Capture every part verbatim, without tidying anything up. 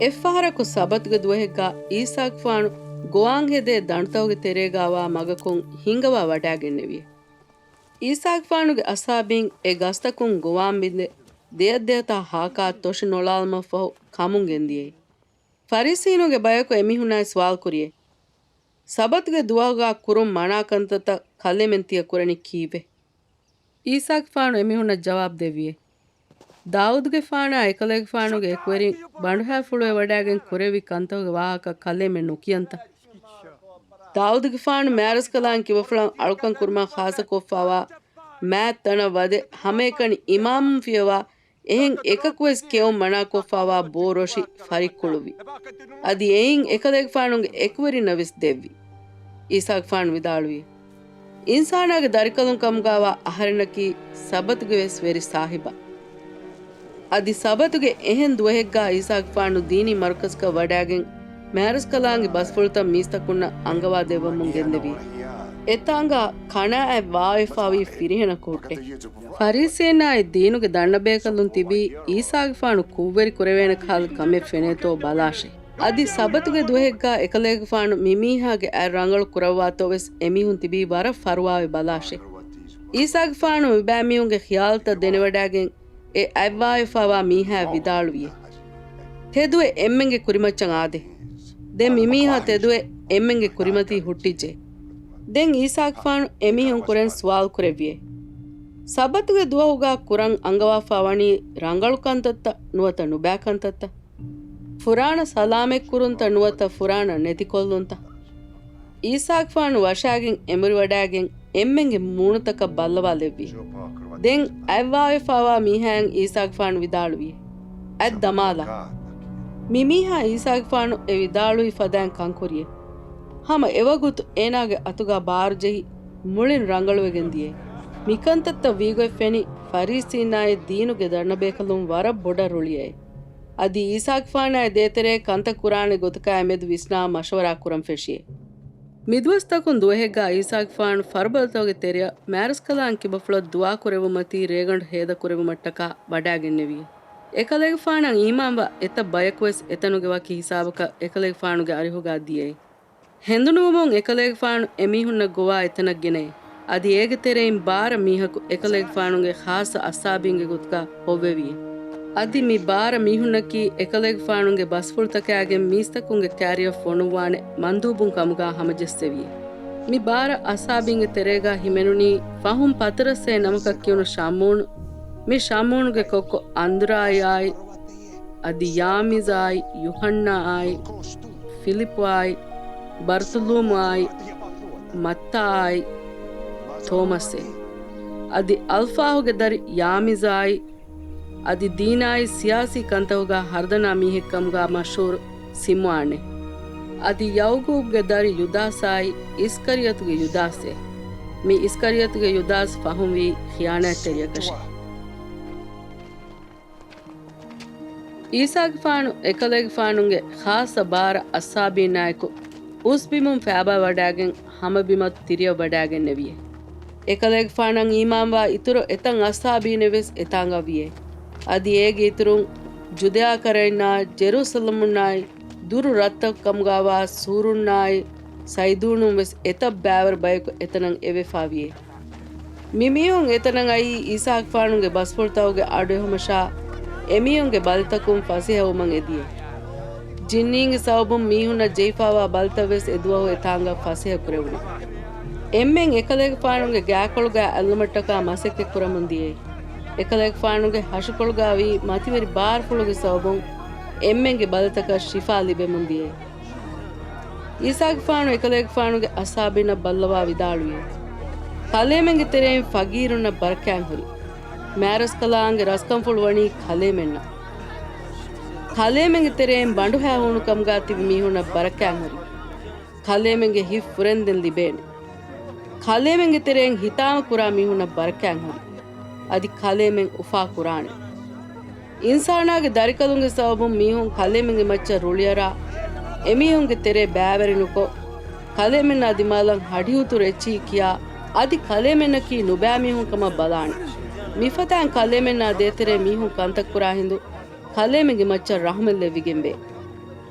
އެއްފަހަރަކު ސަބަތުގެ ދުވަހެއްގާ އީސާގެފާނު ގޮވާން ހެދޭ ދަނޑުތަކުގެ ތެރޭގާވާ މަގަކުން ހިނގަވާ ވަޑާގެންނެވި. އީސާގެފާނުގެ އަސްހާބީން އެ ގަސްތަކުން ގޮވާން ބިނދެ ދެއަތްދެއަތާ ހާކާ ތޮށި ނޮޅާލުމަށްފަހު ކަމުން ގެންދިޔައީ. ފަރީސީނުގެ ބަޔަކު އެމީހުންނާއި ސުވާލު ކުރިޔޭ. ސަބަތުގެ ދުވަހުގާ ކުރުން މަނާ ކަންތައްތައް ކަލޭމެން ތިޔަ ކުރަނީ ކީއްވެ؟ އީސާގެފާނު އެމީހުންނަށް ޖަވާބު ދެއްވިއޭ. ދާއޫދުގެފާނާ އެކަލޭގެފާނުގެ އެކުވެރިން ބަނޑުހައިފުޅުވެވަޑައިގެން ކުރެއްވި ކަންތަކުގެ ވާހަކަ ކަލޭމެން ނުކިޔަންތަ؟ ދާއޫދުގެފާނު މާތްރަސްކަލާނގެ ކިބަފުޅަށް އަޅުކަން ކުރުމަށް ޚާއްސަކޮށްފާވާ މާތް ތަނަށް ވަދެ ހަމައެކަނި އިމާމުން ފިޔަވާ އެހެން އެކަކުވެސް ކެއުން މަނާކޮށްފާވާ ބޯ ރޮށި ފަރިއްކުޅުއްވި. އަދި އެއިން އެކަލޭގެފާނުގެ އެކުވެރިންނަށް ވެސް ދެއްވި. އީސާގެފާނު ވިދާޅުވި، އިންސާނާގެ ދަރިކަލުން ކަމުގާވާ އަހަރެންނަކީ ސަބަތުގެ ވެސް ވެރި ސާހިބާ. އަދި ސަބަތުގެ އެހެން ދުވަހެއްގާ އީސާގެފާނު ދީނީ މަރުކަޒަކަށް ވަޑާގެން މާތްރަސްކަލާނގެ ބަސްފުޅުތައް މީސްތަކުންނަށް އަންގަވާ ދެއްވަމުން ގެންދެވީ. އެތާނގާ ކަނާތް ވާވެފާވީ ފިރިހެނަކު ހުއްޓެ. ފަރީސީންނާއި ދީނުގެ ދަންނަބޭކަލުން ތިބީ އީސާގެފާނު ކުށްވެރި ކުރެވޭނެ ކަހަލަ ކަމެއް ފެނޭތޯ ބަލާށޭ. އަދި ސަބަތުގެ ދުވަހެއްގާ އެކަލޭގެފާނު މި މީހާގެ އަތް ރަނގަޅު ކުރައްވާތޯ ވެސް އެމީހުން ތިބީ ވަރަށް ފަރުވާވެ ބަލާށޭ. އީސާގެފާނު މިބައިމީހުންގެ ޚިޔާލުތައް ދެނެވަޑައިގެން އެ އަތް ވާވެފާވާ މީހާއަށް ވިދާޅުވިއޭ. ތެދުވެ އެންމެންގެ ކުރިމައްޗަށް އާދޭ. ދެން މިމީހާ ތެދުވެ އެންމެންގެ ކުރިމަތީ ހުއްޓިއްޖެ. ދެން އީސާގެފާނު އެމީހުން ކުރެން ސުވާލު ކުރެއްވިއޭ. ސަބަތުގެ ދުވަހުގާ ކުރަން އަންގަވާފާ ވަނީ ރަނގަޅު ކަންތައްތައް ނުވަތަ ނުބައި ކަންތައްތައް؟ ފުރާނަ ސަލާމަތްކުރުންތައް ނުވަތަ ފުރާނަ ނެތިކޮށްލުންތައް؟ އީސާގެފާނު ވަށާގެން އެނބުރިވަޑައިގެން އެންމެންގެ މޫނުތަކަށް ބައްލަވާލެއްވި. ދެން އަތް ވާވެފާވާ މީހާއަށް އީސާގެފާނު ވިދާޅުވި، އަތް ދަމާލާ. މި މީހާ އީސާގެފާނު އެ ވިދާޅުވި ފަދައިން ކަންކުރިއޭ. ހަމަ އެވަގުތު އޭނާގެ އަތުގާ ބާރު ޖެހި މުޅިން ރަނގަޅުވެގެން ދިޔައޭ. މިކަންތައްތައް ވީގޮތް ފެނި ފަރީސީންނާއި ދީނުގެ ދަންނަބޭކަލުން ވަރަށް ބޮޑަށް ރުޅިއައޭ. އަދި އީސާގެފާނާއި ދޭތެރޭ ކަންތައް ކުރާނެ ގޮތަކާ އެމެދު ވިސްނާ މަޝްވަރާ ކުރަން ފެށިއޭ. މިދުވަސްތަކުން ދުވަހެއްގާ އީސާގެފާނު ފަރުބަދަތަކުގެ ތެރެއަށް މާތްރަސްކަލާނގެ ކިބަފުޅަށް ދުޢާ ކުރެއްވުމަތީ ރޭގަނޑު ހޭދަ ކުރެއްވުމަށްޓަކާ ވަޑާގެންނެވިއޭ. އެކަލޭގެފާނަށް އީމާންވާ އެތައް ބަޔަކުވެސް އެތަނުގެ ވަކި ހިސާބަކަށް އެކަލޭގެފާނުގެ އަރިހުގާ ދިޔައޭ. ހެނދުނުވުމުން އެކަލޭގެފާނު އެމީހުންނަށް ގޮވާ އެތަނަށް ގެނައޭ. އަދި އޭގެ ތެރެއިން ބާރަ މީހަކު އެކަލޭގެފާނުގެ ޚާއްޞަ އަޞްޙާބީންގެ ގޮތުގާ ހޮއްވެވިއޭ. އަދި މި ބާރަ މީހުންނަކީ އެކަލޭގެފާނުގެ ބަސްފުޅުތަކާގެން މީސްތަކުންގެ ކާރިޔަށް ފޮނުއްވާނެ މަންދޫބުން ކަމުގާ ހަމަޖެއްސެވިއޭ. މި ބާރަ އަޞްޙާބީންގެ ތެރޭގާ ހިމެނުނީ ފަހުން ޕަތުރަސްއޭ ނަމަކަށް ކިޔުނު ޝަމޫނު، މި ޝަމޫނުގެ ކޮއްކޮ އަންދުރާއާއި، އަދި ޔާމީޒާއި، ޔޫޙަންނާއާއި، ފިލިއްޕުއާއި، ބަރުތުލޫމުއާއި، މައްތާއާއި، ތޯމަސްއޭ. އަދި އަލްފާހުގެ ދަރި ޔާމީޒާއި، އަދި ދީނާއި ސިޔާސީ ކަންތަކުގާ ހަރުދަނާ މީހެއްކަމުގާ މަޝްހޫރު ސިމްޢާނޭ. އަދި ޔަޢުޤޫބްގެ ދަރި ޔުދާސާއި، އިސްކަރިޔަތުގެ ޔުދާސްއޭ. މި އިސްކަރިޔަތުގެ ޔުދާސް ފަހުންވީ ޚިޔާނާތްތެރިޔަކަށެ. އީސާގެފާނު އެކަލޭގެފާނުގެ ޚާއްޞަ ބާރަ އަޞްޙާބީންނާއެކު އުސްބިމުން ފައިބާވަޑާގެން ހަމަބިމަށް ތިރިއަށް ވަޑާގެންނެވިއޭ. އެކަލޭގެފާނަށް އީމާންވާ އިތުރު އެތައް އަޞްޙާބީނެއް ވެސް އެތާނގަ ވިޔޭ. އަދި އޭގެ އިތުރުން ޖުދޭޔާ ކަރައިންނާ ޖެރޫސަލަމުންނާއި ދުރު ރަށްތަކު ކަމުގާވާ ސޫރުންނާއި ސައިދޫނުން ވެސް އެތައް ބައިވަރު ބަޔަކު އެތަނަށް އެވެފާ ވިޔޭ. މި މީހުން އެތަނަށް އައީ އީސާގެފާނުގެ ބަސްފުޅުތަކުގެ އަޑުއެހުމަށާ، އެމީހުންގެ ބަލިތަކުން ފަސޭހަވުމަށް އެދިޔޭ. ޖިންނީންގެ ސަބަބުން މީހުންނަށް ޖެހިފާވާ ބަލިތައް ވެސް އެދުވަހު އެތާނގަ ފަސޭހަ ކުރެވުނު. އެންމެން އެކަލޭގެފާނުގެ ގާކޮޅުގާ އައްލުމަށްޓަކާ މަސައްކަތް ކުރަމުން ދިޔައީ. އެކަލޭގެފާނުގެ ހަށިކޮޅުގާ ވީ މަތިވެރި ބާރުފުޅުގެ ސަބަބުން އެންމެންގެ ބަލިތަކަށް ޝިފާ ލިބެމުން ދިޔައީ. އީސާގެފާނު އެކަލޭގެފާނުގެ އަޞްޙާބީންނަށް ބައްލަވާ ވިދާޅުވިއޭ، ކަލޭމެންގެ ތެރެއިން ފަގީރުންނަށް ބަރަކާތް ހުރި. މާތްރަސްކަލާނގެ ރަސްކަންފުޅު ވަނީ ކަލޭމެންނަށް. ކަލޭމެންގެ ތެރެއިން ބަނޑުހައި ހޫނުކަމުގާ ތިބި މީހުންނަށް ބަރަކާތް ހުރި. ކަލޭމެންގެ ހިތް ފުރެންދެން ލިބޭނެ. ކަލޭމެންގެ ތެރެއިން ހިތާމަ ކުރާ މީހުންނަށް ބަރަކާތް ހުރި. އަދި ކަލޭމެން އުފާ ކުރާނެ. އިންސާނާގެ ދަރިކަލުންގެ ސަބަބުން މީހުން ކަލޭމެންގެ މައްޗަށް ރުޅިއަރާ، އެމީހުންގެ ތެރޭ ބައިވެރިނުކޮށް، ކަލޭމެންނާ ދިމާލަށް ހަޑިހުތުރު އެއްޗިހި ކިޔާ، އަދި ކަލޭމެންނަކީ ނުބައިމީހުން ކަމަށް ބަލާނެ. މިފަދައިން ކަލޭމެންނާ ދޭތެރޭ މީހުން ކަންތައް ކުރާ ހިނދު، ކަލޭމެންގެ މައްޗަށް ރަޙުމަތް ލެއްވިގެންވޭ.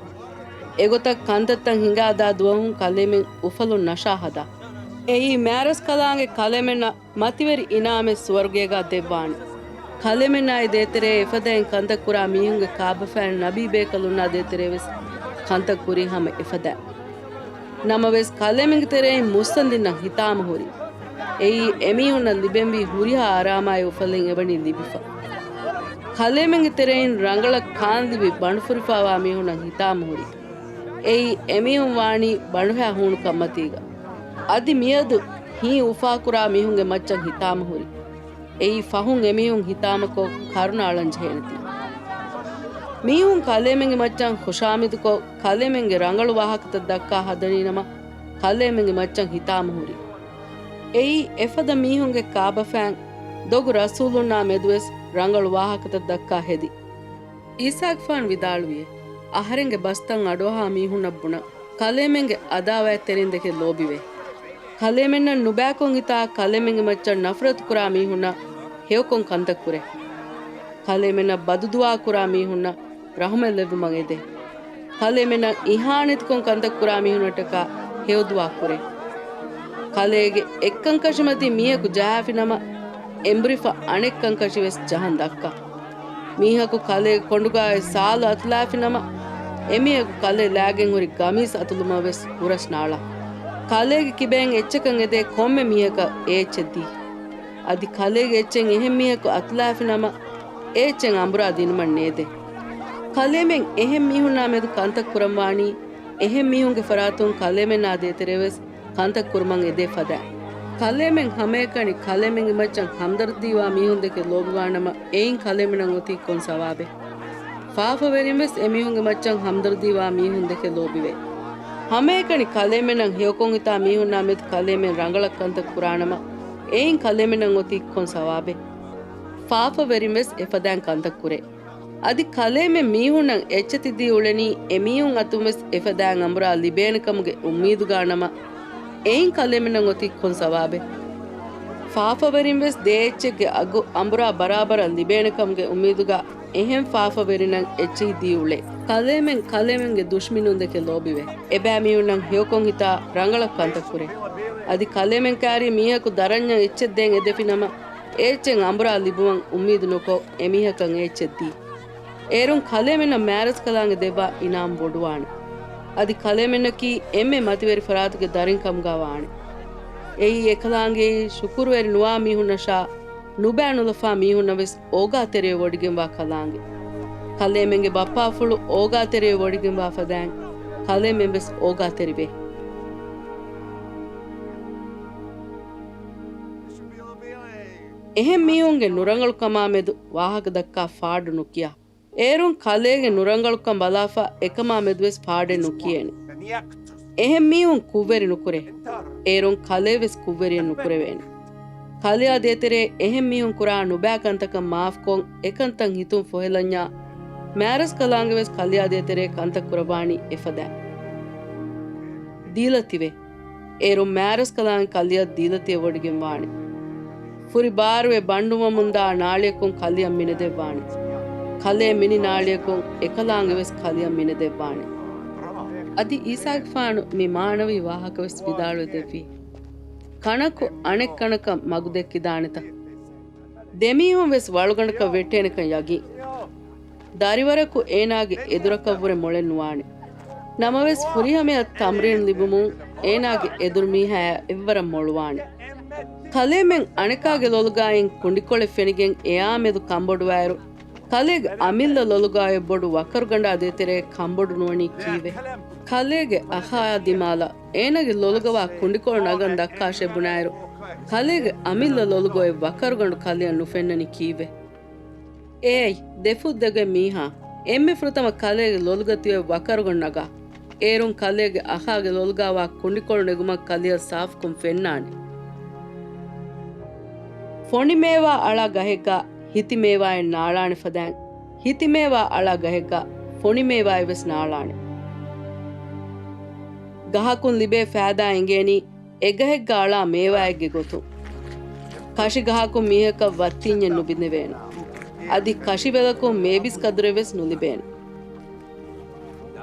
އެގޮތަށް ކަންތައްތައް ހިނގާދާ ދުވަހުން ކަލޭމެން އުފަލުން ނަޝާ ހަދާ. އެއީ މާރަސްކަލާނގެ ކަލޭމެންނަށް މަތިވެރި އިނާމެއް ސުވަރުގޭގާ ދެއްވާނެ. ކަލޭމެންނާއި ދޭތެރޭ އެފަދައިން ކަންތައް ކުރާ މީހުންގެ ކާބަފައިން ނަބީ ބޭކަލުންނާ ދޭތެރޭ ވެސް ކަންތައް ކުރީ ހަމަ އެފަދައިން. ނަމަވެސް، ކަލޭމެންގެ ތެރެއިން މުއްސަނދިންނަށް ހިތާމަ ހުރި. އެއީ، އެމީހުންނަށް ލިބެންވީ ހުރިހާ އަރާމާއި އުފަލެއް އެވަނީ ލިބިފަ. ކަލޭމެންގެ ތެރެއިން ރަނގަޅަށް ކާން ލިބި ބަނޑުފުރިފާވާ މީހުންނަށް ހިތާމަ ހުރި. އެއީ، އެމީހުން ވާނީ ބަނޑުހައި ހޫނު ކަންމަތީގަ. އަދި މިއަދު ހިތް އުފާކުރާ މީހުންގެ މައްޗަށް ހިތާމަ ހުރި. އެއީ، ފަހުން އެމީހުން ހިތާމަކޮށް ކަރުނަ އަޅަން ޖެހޭނެތީ. މީހުން ކަލޭމެންގެ މައްޗަށް ޚުޝާމިދުކޮށް، ކަލޭމެންގެ ރަނގަޅު ވާހަކަތައް ދައްކާ ހަދަނީ ނަމަ، ކަލޭމެންގެ މައްޗަށް ހިތާމަ ހުރި. އެއީ، އެފަދަ މީހުންގެ ކާބަފައިން ދޮގު ރަސޫލުންނާ މެދުވެސް ރަނގަޅު ވާހަކަތައް ދައްކާ ހެދި. އީސާގެފާނު ވިދާޅުވިއޭ، އަހަރެންގެ ބަސްތައް އަޑުއަހާ މީހުންނަށް ބުނަން، ކަލޭމެންގެ އަދާވާތްތެރިން ދެކެ ލޯބިވޭ. ކަލޭމެންނަށް ނުބައިކޮށް ހިތާ ކަލޭމެންގެ މައްޗަށް ނަފްރަތު ކުރާ މީހުންނަށް ހެޔޮކޮށް ކަންތައް ކުރޭ. ކަލޭމެންނަށް ބަދުދުޢާ ކުރާ މީހުންނަށް ރަޙުމަތް ލެއްވުމަށް އެދޭ. ކަލޭމެންނަށް އިހާނެތިކޮށް ކަންތައް ކުރާ މީހުންނަށްޓަކާ ހެޔޮދުޢާ ކުރޭ. ކަލޭގެ އެއްކަންކަށި މަތި މީހަކު ޖަހާފި ނަމަ، އެނބުރިފަ އަނެއްކަންކަށި ވެސް ޖަހަން ދައްކާ. މީހަކު ކަލޭގެ ކޮނޑުގައި ސާލު އަތުލާފި ނަމަ، އެމީހަކު ކަލޭ ލާގެން ހުރި ގަމީސް އަތުލުމަށް ވެސް ހުރަސް ނާޅާ. ކަލޭގެ ކިބައިން އެއްޗަކަށް އެދޭ ކޮންމެ މީހަކަށް އެ އެއްޗެއް ދީ. އަދި ކަލޭގެ އެއްޗެއް އެހެން މީހަކު އަތުލާފި ނަމަ، އެ އެއްޗެއް އަނބުރާ ދިނުމަށް ނޭދޭ. ކަލޭމެން އެހެން މީހުންނާ މެދު ކަންތައް ކުރަން ވާނީ، އެހެން މީހުންގެ ފަރާތުން ކަލޭމެންނާ ދޭތެރޭ ވެސް ކަންތައް ކުރުމަށް އެދޭ ފަދައިން. ކަލޭމެން ހަމައެކަނި ކަލޭމެންގެ މައްޗަށް ހަމްދަރްދީވާ މީހުން ދެކެ ލޯބިވާނަމަ، އެއިން ކަލޭމެންނަށް އޮތީ ކޮން ސަވާބެއް؟ ފާފަވެރިން ވެސް އެމީހުންގެ މައްޗަށް ހަމްދަރްދީވާ މީހުން ދެކެ ލޯބިވޭ. ހަމައެކަނި ކަލޭމެންނަށް ހެޔޮކޮށް ހިތާ މީހުންނާ މެދު ކަލޭމެން ރަނގަޅަށް ކަންތައް ކުރާނަމަ، އެއިން ކަލޭމެންނަށް އޮތީ ކޮން ސަވާބެއް؟ ފާފަވެރިން ވެސް އެފަދައިން ކަންތައް ކުރޭ. އަދި ކަލޭމެން މީހުންނަށް އެއްޗެތި ދީ އުޅެނީ އެމީހުން އަތުން ވެސް އެފަދައިން އަނބުރާ ލިބޭނެ ކަމުގެ އުއްމީދުގާ ނަމަ، އެއިން ކަލޭމެންނަށް އޮތީ ކޮން ސަވާބެއް؟ ފާފަވެރިން ވެސް ދޭ އެއްޗެއްގެ އަގު އަނބުރާ ބަރާބަރަށް ލިބޭނެ ކަމުގެ އުއްމީދުގާ އެހެން ފާފަވެރިންނަށް އެއްޗެހި ދީ އުޅޭ. ކަލޭމެން ކަލޭމެންގެ ދުޝްމިނުން ދެކެ ލޯބިވޭ. އެބައިމީހުންނަށް ހެޔޮކޮށް ހިތާ ރަނގަޅަށް ކަންތައް ކުރޭ. އަދި ކަލޭމެން ކާރީ މީހަކު ދަރަންޏަށް އެއްޗެއް ދޭން އެދެފި ނަމަ، އެ އެއްޗެއް އަނބުރާ ލިބުމަށް އުއްމީދު ނުކޮށް، އެމީހަކަށް އެ އެއްޗެއް ދީ. އޭރުން ކަލޭމެންނަށް މާރަސްކަލާނގެ ދެއްވާ އިނާމް ބޮޑުވާނެ. އަދި ކަލޭމެންނަކީ އެންމެ މަތިވެރި ފަރާތުގެ ދަރިން ކަމުގާ ވާނެ. އެއީ އެކަލާނގެއީ ޝުކުރުވެރި ނުވާ މީހުންނަށާ ނުބައި ނުލަފާ މީހުންނަށް ވެސް އޯގާތެރިވެ ވޮޑިގެންވާ ކަލާނގެ. ކަލޭމެންގެ ބައްޕާފުޅު އޯގާތެރިވެ ވޮޑިގެންވާ ފަދައިން ކަލޭމެން ވެސް އޯގާތެރިވޭ. އެހެން މީހުންގެ ނުރަނގަޅުކަމާ މެދު ވާހަކަ ދައްކާ ފާޑު ނުކިޔާ. އޭރުން ކަލޭގެ ނުރަނގަޅުކަން ބަލާފަ އެކަމާ މެދުވެސް ފާޑެއް ނުކިޔޭނެ. އެހެން މީހުން ކުށްވެރި ނުކުރޭ. އޭރުން ކަލޭވެސް ކުށްވެރިއެއް ނުކުރެވޭނެ. ކަލެއާ ދޭތެރޭ އެހެން މީހުން ކުރާ ނުބައި ކަންތަކަށް މާފްކޮށް، އެކަންތައް ހިތުން ފޮހެލަންޏާ، މާރަސްކަލާނގެވެސް ކަލެއާ ދޭތެރޭ ކަންތައް ކުރައްވާނީ އެފަދައިން. ދީލަތިވޭ. އޭރުން މާރަސްކަލާނގެ ކަލެއަށް ދީލަތިއެވޮޑިގެން ވާނެ. ފުރި ބާރުވެ ބަނޑުވަމުންދާ ނާޅިއަކުން ކަލެއަށް މިނެދެއްވާނެ. ކަލޭ މިނި ނާޅިއަކުން އެކަލާނގެވެސް ކަލެއަށް މިނެދެއްވާނެ. އަދި އީސާގެފާނު މި މާނަވީ ވާހަކަވެސް ވިދާޅުވެ ދެއްވީ. ކަނަކު އަނެއްކަނަކަށް މަގު ދެއްކިދާނެތަ؟ ދެމީހުން ވެސް ވަޅުގަނޑަކަށް ވެއްޓޭނެކަން ޔަގީން. ދަރިވަރަކު އޭނާގެ އެދުރަކަށްވުރެ މޮޅެއް ނުވާނެ. ނަމަވެސް ފުރިހަމަޔަށް ތަމްރީން ލިބުމުން އޭނާގެ އެދުރުމީހާޔާ އެއްވަރަށް މޮޅުވާނެ. ކަލޭމެން އަނެކާގެ ލޮލުގާއިން ކުނޑިކޮޅެއް ފެނިގެން އެއާ މެދު ކަންބޮޑުވާއިރު، ކަލޭގެ އަމިއްލަ ލޮލުގާ އޮތް ބޮޑު ވަކަރުގަނޑާ ދޭތެރޭ ކަންބޮޑު ނުވަނީ ކީއްވެ؟ ކަލޭގެ އަޚާ ދިމާލަށް އޭނާގެ ލޮލުގަވާ ކުނޑިކޮޅު ނަގަން ދައްކާށޭ ބުނާއިރު، ކަލޭގެ އަމިއްލަ ލޮލުގަ އޮތް ވަކަރުގަނޑު ކަލެއަށް ނުފެންނަނީ ކީއްވެ؟ އޭއް، ދެފުށް ދެގޮތް މީހާ، އެންމެ ފުރަތަމަ ކަލޭގެ ލޮލުގަ ތިއޮތް ވަކަރުގަނޑު ނަގާ. އޭރުން ކަލޭގެ އަޚާގެ ލޮލުގާވާ ކުނޑިކޮޅު ނެގުމަށް ކަލެއަށް ސާފުކޮށް ފެންނާނެ. ފޮނިމޭވާ އަޅާ ގަހެއްގަ ހިތިމޭވާއެއް ނާޅާނެ ފަދައިން، ހިތިމޭވާ އަޅާ ގަހެއްގަ ފޮނިމޭވާއެއް ވެސް ނާޅާނެ. ގަހަކުން ލިބޭ ފައިދާ އެނގޭނީ އެގަހެއްގަ އަޅާ މޭވާއެއްގެ ގޮތުން. ކަށިގަހަކުން މީހަކަށް ވައްތިންޏެއް ނުބިނދެވޭނެ. އަދި ކަށިވެލަކުން މޭބިސް ކަދުރެއް ވެސް ނުލިބޭނެ.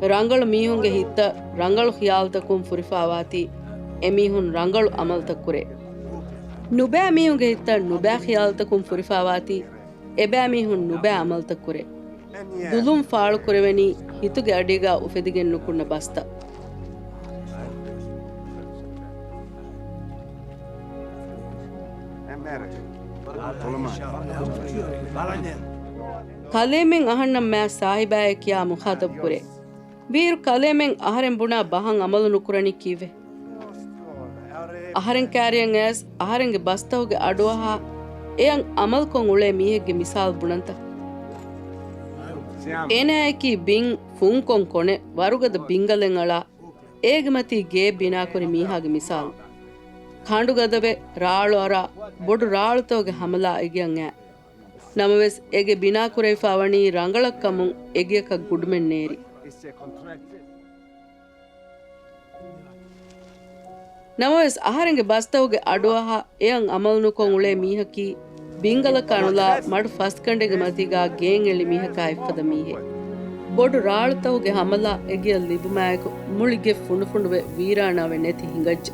ރަނގަޅު މީހުންގެ ހިތްތައް ރަނގަޅު ޚިޔާލުތަކުން ފުރިފާވާތީ، އެމީހުން ރަނގަޅު ޢަމަލުތައް ކުރޭ. ނުބައި މީހުންގެ ހިތްތައް ނުބައި ޚިޔާލުތަކުން ފުރިފާވާތީ، އެބައިމީހުން ނުބައި ޢަމަލުތައް ކުރޭ. ދުލުން ފާޅުކުރެވެނީ ހިތުގެ އަޑީގާ އުފެދިގެން ނުކުންނަ ބަސްތައް. ކަލޭމެން އަހަންނަށް މާތް ސާހިބާއޭ ކިޔާ މުޚާޠަބު ކުރޭ. ވީއިރު ކަލޭމެން އަހަރެން ބުނާ ބަހަށް ޢަމަލު ނުކުރަނީ ކީއްވެ؟ އަހަރެން ކައިރިއަށް އައިސް އަހަރެންގެ ބަސްތަކުގެ އަޑުއަހާ އެއަށް ޢަމަލުކޮށް އުޅޭ މީހެއްގެ މިސާލު ބުނަންތަ؟ އޭނާއަކީ ބިން ފުންކޮށް ކޮނެ ވަރުގަދަ ބިންގަލެއް އަޅާ، އޭގެ މަތީ ގޭ ބިނާކުރި މީހާގެ މިސާލު. ކަނޑުގަދަވެ، ރާޅު އަރާ، ބޮޑު ރާޅުތަކުގެ ހަމަލާ އެގެއަށް އައި. ނަމަވެސް، އޭގެ ބިނާކުރެވިފާ ވަނީ ރަނގަޅަށްކަމުން އެގެއަކަށް ގުޑުމެއް ނޭރި. ނަމަވެސް، އަހަރެންގެ ބަސްތަކުގެ އަޑުއަހާ އެއަށް ޢަމަލުނުކޮށް އުޅޭ މީހަކީ، ބިންގަލަކަށް އަނުލާ މަޑު ފަސްގަނޑެއްގެ މަތީގާ ގެއިން އެޅި މީހަކާ އެއްފަދަ މީހެއް. ބޮޑު ރާޅުތަކުގެ ހަމަލާ އެގެއަށް ލިބުމާއެކު، މުޅި ގެ ފުނޑުފުނޑުވެ ވީރާނާވެ ނެތި ހިނގައްޖެ.